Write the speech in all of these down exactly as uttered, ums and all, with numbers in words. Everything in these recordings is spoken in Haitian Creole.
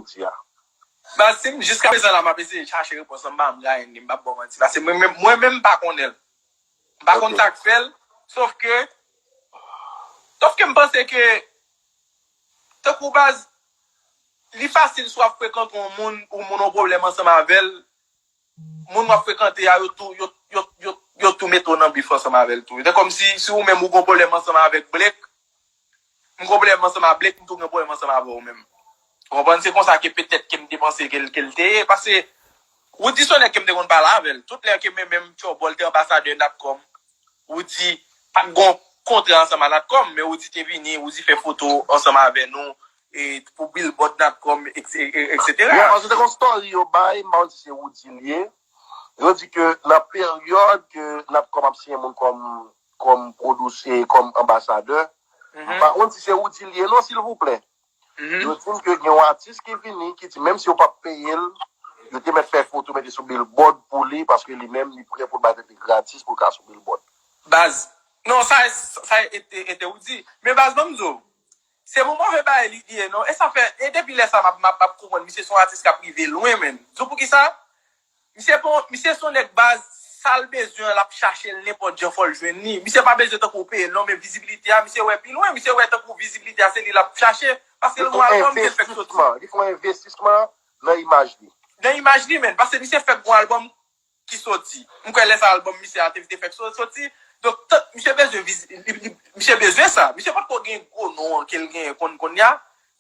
di a? Baz, si m jiska prezan la, m ap eseye chache repons lan, m pa janm gaye li, m p ap ba w manti. Paske mwen menm, mwen menm, m pa konnen l. M pa konn sa k fè l, sòf ke, sòf ke m panse ke, tankou baz, li fasil si w ap frekante yon moun, ou moun yon pwoblèm ansanm avè l, moun w ap frekante a, yo tou, yo, yo, yo, yo tou mete w nan bif ansanm avè l tou. Se kòmsi, si ou menm ou gon pwoblèm ansanm avèk Blake, m gon pwoblèm ansanm a Blake, m tou gen pwoblèm ansanm avè w menm. Ou konprann? Se konsa ke petèt ke m te panse ke l, ke l te ye. Paske Roody se yon nèg ke m te konn pale avè l. Tout lè ke mwen menm Tchòbòl te anbasadè Natcom, Roody pa t gon kontra ansanm a Natcom, men Roody te vini, Roody fè foto ansanm avè nou, e, pou billboard Natcom, et cetera. Yeah, paske te gon story yo bay, m pa konn si se Roody l ye. Yo di ke nan peryòd ke Natcom ap siyen moun kòm, kòm pwodisè, kòm anbasadè, m pa konn si se Roody l ye non, silvouplè. Yo di m ke gen yon atis ki vini, ki di menm si yo p ap peye l, yo te mèt fè foto mete sou billboard pou li, paske li menm, li prè pou l bay tèt li gratis pou l ka sou billboard. Baz. Non, sa, sa e te, e te Roody. Men baz, ban m di w, se yon move bagay li ye, non. E sa fè, e depi lè sa, m ap, m ap, m ap konprann, misye se yon atis k ap rive lwen, menn. Di w poukisa? Misye bon, misye se yon nèg baz, sa l bezwen an, l ap chache l nenpòt jan fò l jwenn li. Misye pa bezwen tankou w peye l non, men vizibilite a, misye wè pi lwen, misye wè tankou vizibilite a se li l ap chache, paske l gon albòm ke l fèk soti. Li fè yon envestisman nan imaj li. Nan imaj li, menn, paske misye fèk gon albòm ki soti. M kwè lè sa albòm misye a te, te fèk so-, soti, donk, tank misye bezwen viz-, li, li, misye bezwen sa. Misye potko gen gwo non an ke l genyen konn, kounye a.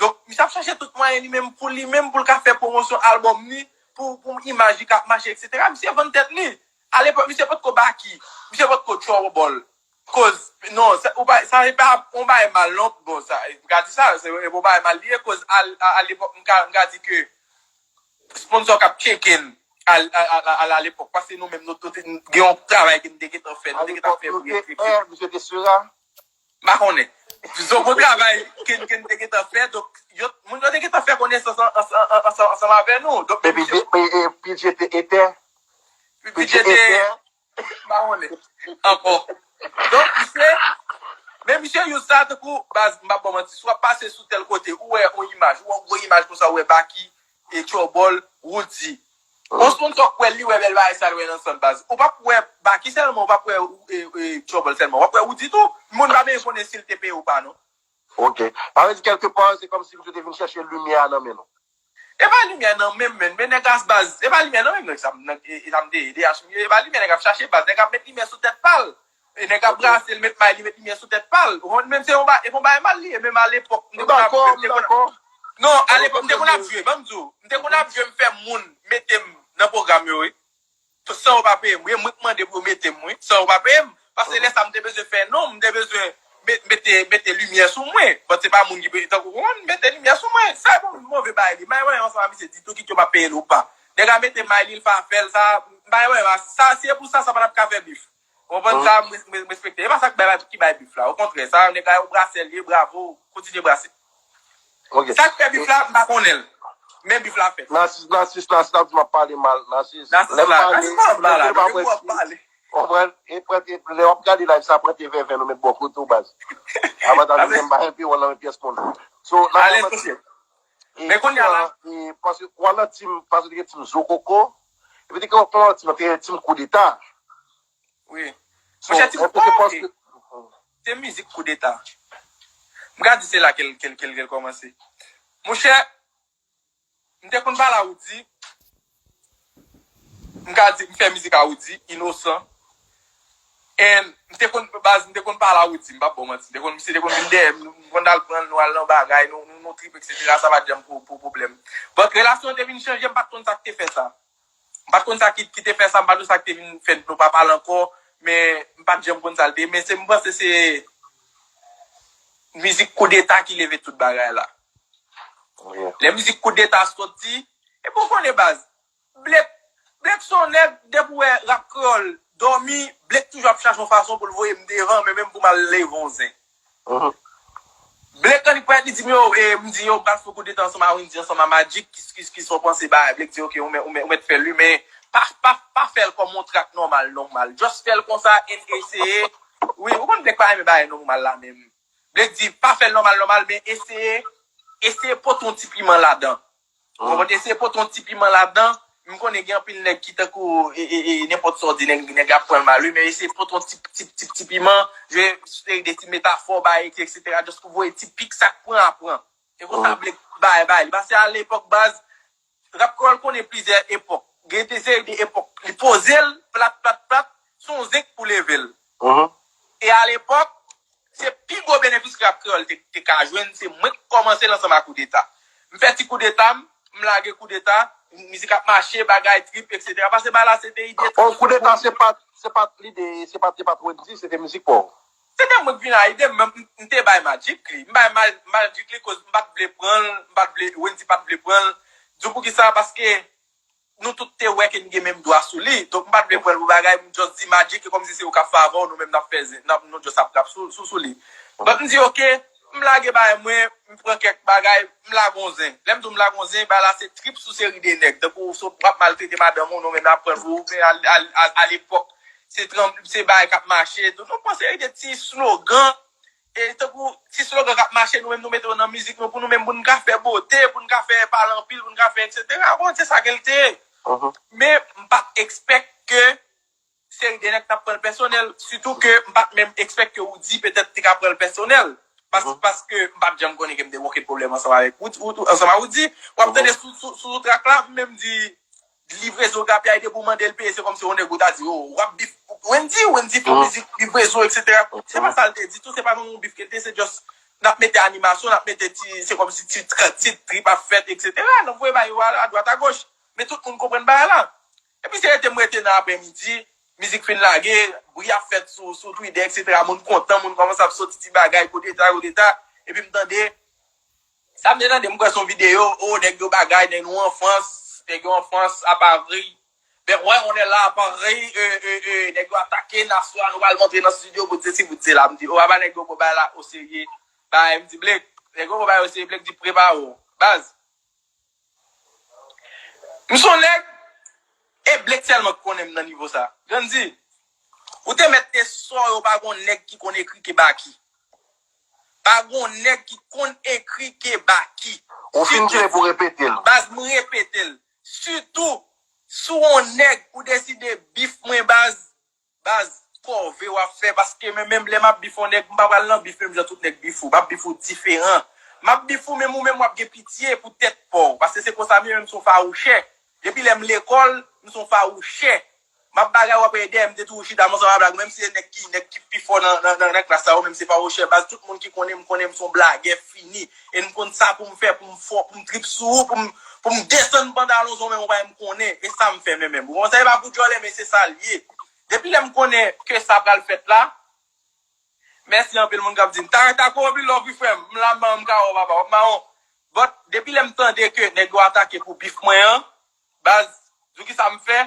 Donk, misye ap chache tout mwayen li menm pou li menm, pou l ka fè pwomosyon albòm li, pou, pou imaj li ka ap mache, et cetera. Misye vann tèt li. Alepòk, misye potko Baky, misye potko Trouble. Koz, non, sa, ou pa, sa e pa yon bagay mal, non. Bon, sa, m ka di sa, se, se yon bagay mal li ye, koz al-, a, alepòk, m ka, m ka di ke sponsò k ap tcheke n al, al, al, al, alepòk, paske nou menm, nou, nou te, gen yon travay ke n te gentan fè, nou te gentan fè pou yo tcheke. Misye te Sera? M pa konnen. Se yon gwo travay ke, ke n te gentan fè, donk, yo, moun yo te gentan fè konesans an, an, an, ansanm, ansanm avè nou. Donk, epi, misye, e, e, P J te etè? P J te, m pa konnen ankò. Donk, misye, men misye use sa tankou, baz, m p ap ba w manti, si w ap pase sou tèl kote, ou wè yon imaj, ou wè yon gwo imaj konsa, ou wè Baky, e, Trouble, Roody. Yon sponsò k wè li, wè bèl bagay sa, l wè nan sant, baz. Ou p ap wè Baky sèlman, ou p ap wè, e, e, Trouble sèlman, w ap wè Roody tou. Moun pa bezwen konnen si l te peye ou pa, non. Ok. Sa vle di, kèlke pa, se kòmsi misye te vin chèche limyè a nan men nou. E pa limyè nan men m, menn, men nèg a baz, e pa limyè nan men m, nèg sa, nèg, e, e sa m te ye, D H, e pa limyè nèg ap chache, baz, nèg ap met limyè sou tèt pa l. E nèg ap brase l, met may li, met limyè sou tèt pa l. Ou konprann? Menm se yon ba-, e yon bagay mal li ye, menm alepòk, m te konn ap, m te konn ap, non, alepòk, m te konn ap jwe, ban m di w, m te konn ap jwe, m fè moun mete m nan pwogram yo, wi. San yo pa peye m, wi, mwen k mande pou yo mete m, wi, san yo pa peye m. Paske lè sa m te bezwen fè non, m te bezwen met-, mete, mete limyè sou mwen. But se pa moun ki peye, tankou, ou konprann, mete limyè sou mwen. Sa e yon move bagay li. M pa gen pwoblèm ansanm a misye ditou, kit yo pa peye l ou pa. Nèg la mete may li, l fè afè l, sa, m pa gen pwoblèm a sa, si e pou sa, sa pa t ap ka fè bif. Ou konprann sa, m res-, m res-, m respekte. E pa sa k bay, ki bay bif la. Okontrè, sa, nèg la, yon brasè l ye, bravo, kontinye brase. Ok. Sa k fè bif la, m pa konnen l. Men bif la fèt. Nasis, Nasis, Nasis, ap di m ap pale mal. Nasis, Nasis lè m la, pale, Nasis pa ap pale, depi w ap pale. Konprann? E pran, e lè w ap gade live sa, pran te vèvè nou met bò kote w, baz. Avantaj ou gen, m pa enpe w nan men pyès moun. So, n ap ale, sosye. Men kounye a la, e, paske w al nan team, paske te gen team Zo Koko, epi te gen yon team, te gen team Koudeta. Wi. Monchè, ti, se mizik koudeta. M ka di se la ke l, ke l, ke l, ke l kòmanse. Monchè, m te konn pale a Roody. M ka di, m fè mizik a Roody, Inosan. And m te konn, baz, m te konn pale a Roody, m p ap ba w manti. M te konn, misye te konn vin dèyè m, m konn al pran l, nou al nan bagay, nou, nou, nou trip, et cetera. Sa pa t janm pou, pou pwoblèm. But relasyon an te vin chanje, m pa t konn sa k te fè sa. M pa t konn sa ki, ki te fè sa, m pa t konn sa ki te vin fè nou pa pale ankò, men m pa t janm konn sa l te ye, men se, m panse se mizik koudeta ki leve tout bagay la. Lè mizik koudeta soti, epi w konnen baz, Blake, Blake se yon nèg, depi w wè rap kreyòl dòmi, Blake toujou ap chache yon fason pou l voye m devan, men menm pou m al leve yon zen. Blake annik pwèt, li di m, yo, e, m di, yo, m pral fè koudeta ansanm a Wendyy, ansanm a Magic, kis, kis, kis, sa w panse bagay? Blake di, ok, ou mèt, ou mèt, ou mèt fè l, wi, men pa, pa, pa fè l kòm yon trak nòmal, nòmal. Just fè l konsa, and eseye. Wi, ou konn Blake pa renmen bagay nòmal la menm. Blake di, pa fè l nòmal, nòmal, men eseye, eseye pote yon ti piman ladan. Ou konprann? Eseye pote yon ti piman ladan. M konnen gen anpil nèg ki tankou e, e, e, nenpòt sa w di, nèg, nèg ap pran l mal, wi, men eseye pote yon ti, ti, ti, ti piman, jwe seri de ti metafò, bay, etsetera, just pou voye ti pik, sa k pran a pran. E konsa Blake bay, bay li. Paske alepòk, baz, rap kreyòl konnen plizyè epòk. Gen de seri de epòk. Li poze l, plat, plat, plat, se yon zenk pou leve l. E alepòk, se pi gwo benefis ke rap kreyòl te, te ka jwenn, se mwen k kòmanse l ansanm ak koudeta. M fè ti koudeta m, m lage koudeta, mizik ap mache, bagay trip, etsetera. Paske bagay la se te ide. Oh, koudeta se pa, se pa lide, se pa, se pa Wendy, se te mizik pa w. Se te mwen k vin a ide m, m, m te bay Magic li. M bay Ma-, Magic li koz m pa t vle pran l, m pa t vle, Wendy pa t vle pran l. Di w poukisa? Paske nou tout te wè ke n gen menm dwa sou li. Donk, m pa t vle pran l pou bagay, m just di Magic, e kòmsi se yo k ap fè avè w, nou menm n ap fè zen, n ap, nou just ap rap sou, sou, sou li. Donk, m di, oke, m lage bagay mwen, m pran kèk bagay, m lage yon zen. Lè m di w m lage yon zen, bagay la se trip sou seri de nèg. Tankou w sot, w ap maltrete madanm ou, nou menm n ap pran l pou ou, men a, a, a, alepòk, se tranb-, se bagay k ap mache. Donk, nou pran seri de ti slogan, e tankou ti slogan k ap mache, nou menm nou mete yo nan mizik nou, pou nou menm, pou n ka fè bote, pou n ka fè pale anpil, pou n ka fè etsetera. Bon, se sa ke l te ye. Men, m pa t expect ke seri de nèg t ap pran l pèsonèl, sitou ke m pa t menm expect ke Roody petèt te ka pran l pèsonèl. Pas-, paske m pa t janm konnen ke m te gen okenn pwoblèm ansanm avèk Roody, Roody, ansanm ak Roody. W ap tande sou, sou, sou track la, m menm di, livrezo Gapyay depi w mande l peye, se kòmsi yon nèg ou ta di, oh, w ap bif Wendy, Wendy fè yon mizik, livrezo, etsetera. Se pa sa l te di tou, se pa nan yon bif ke l te, se just, n ap mete animasyon, n ap mete ti, se kòmsi ti, ti trip ap fèt, etsetera. N ap voye bagay yo a, adwat agoch. Men tout moun konprann bagay la. Epi se rete m rete nan aprèmidi, mizik fin lage, bri ap fèt sou, sou Twitter, etsetera. Moun kontan, moun kòmanse ap soti ti bagay, koudeta, koudeta. Epi m tande, sa m te tande, m kwè se yon videyo, oh, nèg yo bagay, nèg nou an Frans, nèg yo an Frans, a Paris. Ben, ouais, on est là à Paris, euh, euh, euh, nèg yo atake Naswa, nou pral montre nan studio, bout sesi, bout sela. M di, oh, apa nèg yo pran bagay la o serye. Bay, m di, Blake, nèg yo pran bagay o serye, Blake di, prepare w. Baz, m se yon nèg, e Blake sèlman k konnen m nan nivo sa. Grandy, ou te mèt te sò yo pa gon nèg ki konn ekri ke Baky. Pa gon nèg ki konn ekri ke Baky. Ou fin tire pou repete l. Baz, m repete l. Sitou, si w yon nèg, ou deside bif mwen, baz, baz, kòve w ap fè, paske men menm lè m ap bif yon nèg, m pa pral nan bif menm jan tout nèg bif ou. M ap bif ou diferan. M ap bif ou menm, ou menm w ap gen pitye pou tèt pa w. Paske se konsa m ye, menm si w fawouchè. Depi lè m lekòl, m se yon fawouchè. M ap bagay, w ap ede, m te toujou chita, m ansanm a blag, menm si se nèg ki, nèg ki pi fò nan, nan, nan, nan klas la, ou menm se fawouchè. Baz, tout moun ki konnen m, konnen m se yon blagè fini. E m konn sa pou m fè, pou m fò, pou m trip sou ou, pou m, pou m desann pantalon sou ou, menm ou pa menm konnen. E sa m fè, men menm. Ou konn sa, e pa pou djòlè, men se sa l ye. Depi lè m konnen ke sa pral fèt la, mèsi anpil moun k ap di m, Tarek Tako, anpil love, wi, frè m. M la, m mawon, m ka wè w, papa, w ap mawon. But, depi lè m tande ke nèg yo atake pou bif mwen an, baz, di w kisa m fè?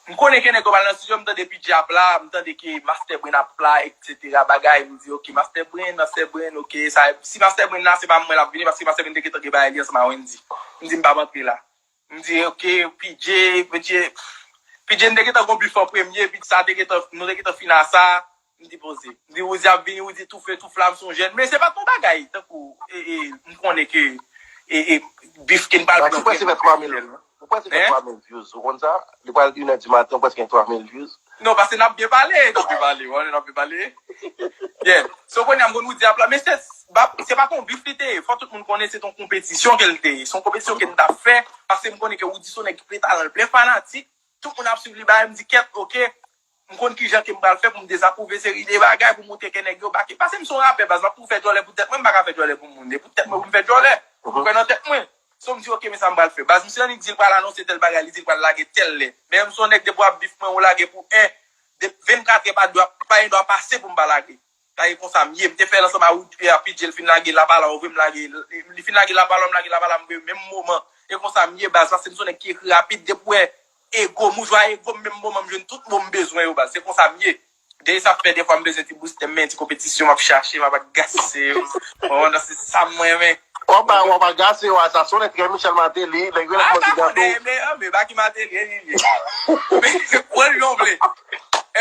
M konnen ke nèg yo pral nan studio, m tande P J ap la, m tande ke Master Brain ap la, etsetera. Bagay, m di, oke, Master Brain, Master Brain, oke, sa, si Master Brain la, se pa mwen l ap vini, paske Master Brain te gentan gen bagay li ansanm a Wendy. M di, m p ap antre la. M di, oke, P J, mesye, P J, m te gentan gon bif an premye, epi sa te gentan, nou te gentan fin a sa, m di poze. M di, Roody ap vini, Roody toufe, tou flam, se yon jèn. Men se pa t yon bagay, tankou, e, e, m konnen ke, e, e, bif ke n pral pran, ou prèske fè twa mil, ou prèske fè twa mil views, ou konn sa? Li pral inè di maten, ou prèske gen twa mil views. Non, paske n ap byen pale, n ap byen pale, w konnen n ap byen pale. Yeah. So, kounye a, m konn Roody ap la, men se, ba, se pa t yon bif li te ye. Fò tout moun konnen se t yon konpetisyon ke l te ye. Se yon konpetisyon ke n t ap fè, paske m konnen ke Roody se yon nèg ki plen talan, l plen fanatik. Tout moun ap swiv li, bagay, m di, kèt, oke. M konn kijan ke m pral fè pou m dezapwouve seri de bagay, pou montre ke nèg yo bake. Paske m se yon rapè, baz, m ap toujou fè djòlè pou tèt mwen, m pa ka fè djòlè pou moun. E pou tèt mwen, pou m fè djòlè. M kwè nan tèt mwen. So, m di, oke, men sa m pral fè. Baz, misye annik di l pral anonse tèl bagay, li di l pral lage tèl lè. Men m se yon nèg, depi w ap bif mwen, ou lage pou en, de, vennkatrè pa dwa, pa gen dwa pase pou m pa lage. Sa e konsa m ye. M te fè l ansanm a Wood, e a P J, l fin lage Lapala, ou vre m lage, li fin lage Lapala, m lage Lapala, m vre menm moman. E konsa m ye, baz, paske m se yon nèg ki ekri rapid, depi w wè ego m, ou jwa ego m, menm moman m jwenn tout mo m bezwen yo, baz. Se konsa m ye. Dèyè sa fè defwa m bezwen ti boost m, men ti konpetisyon m ap chache, m ap agase yo. Bon, nan se sa m renmen. W ap ba, w ap agase yo a sa, sonnen trè Michel Martelly, nèg yo lèk mande gato. Konnen, men, men, Baky Martelly, e li li ye. Men, pran l jan w vle.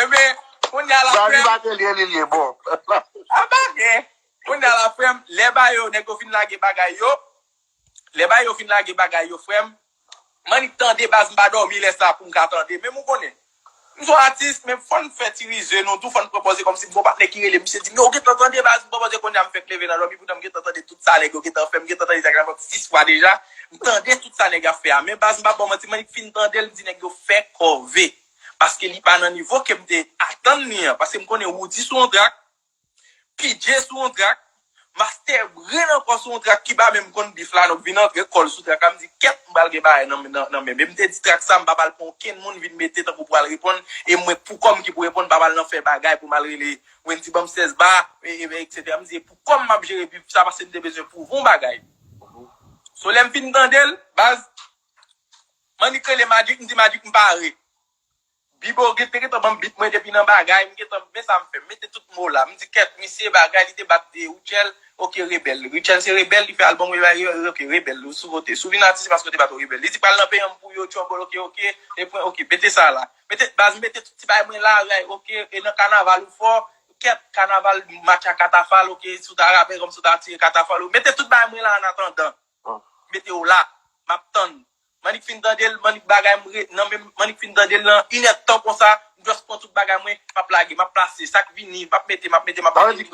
Enben, kounye a la, Baky Martelly, e li li ye, bon. A bagay. Kounye a la, frè m, lè ba yo, nèg yo fin lage bagay yo, Lè bagay yo fin lage bagay yo, frè m, m annik tande baz, m pa dòmi lè sa pou m ka tande. Men ou konnen, m se yon atis, men fò n fè ti rize nou tou, fò n pran pòz kòmsi m gon patnè ki rele, misye di, men ou gentan tande baz, m pran pòz kounye a m fèk leve nan dòmi, poutan m gentan tande tout sa nèg yo gentan fè, m gentan tande sa k ap sis fwa deja, m tande tout sa nèg ap fè a. Men baz, m pa ba w manti, m annik fin tande l, m di nèg yo fè kòve. Paske li pa nan nivo ke m te atann li an. Paske m konnen Roody sou yon trak, P J sou yon trak, Master Brain ankò sou yon trak ki pa menm konn bif la, donk vin antre kò l sou trak la, m di, kèt, m pral gen bagay nan, nan, nan men m. E m te di trak sa, m pa pral pran okenn moun vin mete tankou pral reponn, e mwen pou kò m ki pou reponn, m pa pral nan fè bagay pou m al rele Wendy ban m sèz ba, e, e, etsetera. M di, e pou kò m m ap jere bif sa, paske m te bezwen pwouve yon bagay. So, lè m fin tande l, baz, m annik rele Magic, m di, Magic, m pare. Bibo gen te gentan ban m bit mwen depi nan bagay, m gentan, men sa m fè, m mete tout mo la. M di, kèt, misye bagay, li te bat de Rutshelle, ok, rebèl. Rutshelle se rebèl, li fè albòm rebèl, ok, rebèl, ou sou kote. Si w vin atis, se paske w te bat yon rebèl. Li di, pral nan peyi an pou yo, Trouble, ok, ok, e pwen, ok, mete sa la. Mete, baz, mete tout ti bagay mwen la, ok, e nan kanaval ou fò, kèt, kanaval, match a katafal, ok, si w ta rapè kòm si w ta tire katafal, ou mete tout bagay mwen la an atandan. Mete yo la, m ap tann. M annik fin tande l, m annik bagay m re, nan menm, m annik fin tande l nan inèdtan konsa, m just pran tout bagay mwen, m ap lage, m ap plase, sa k vini, m ap mete, m ap mete, m ap mete.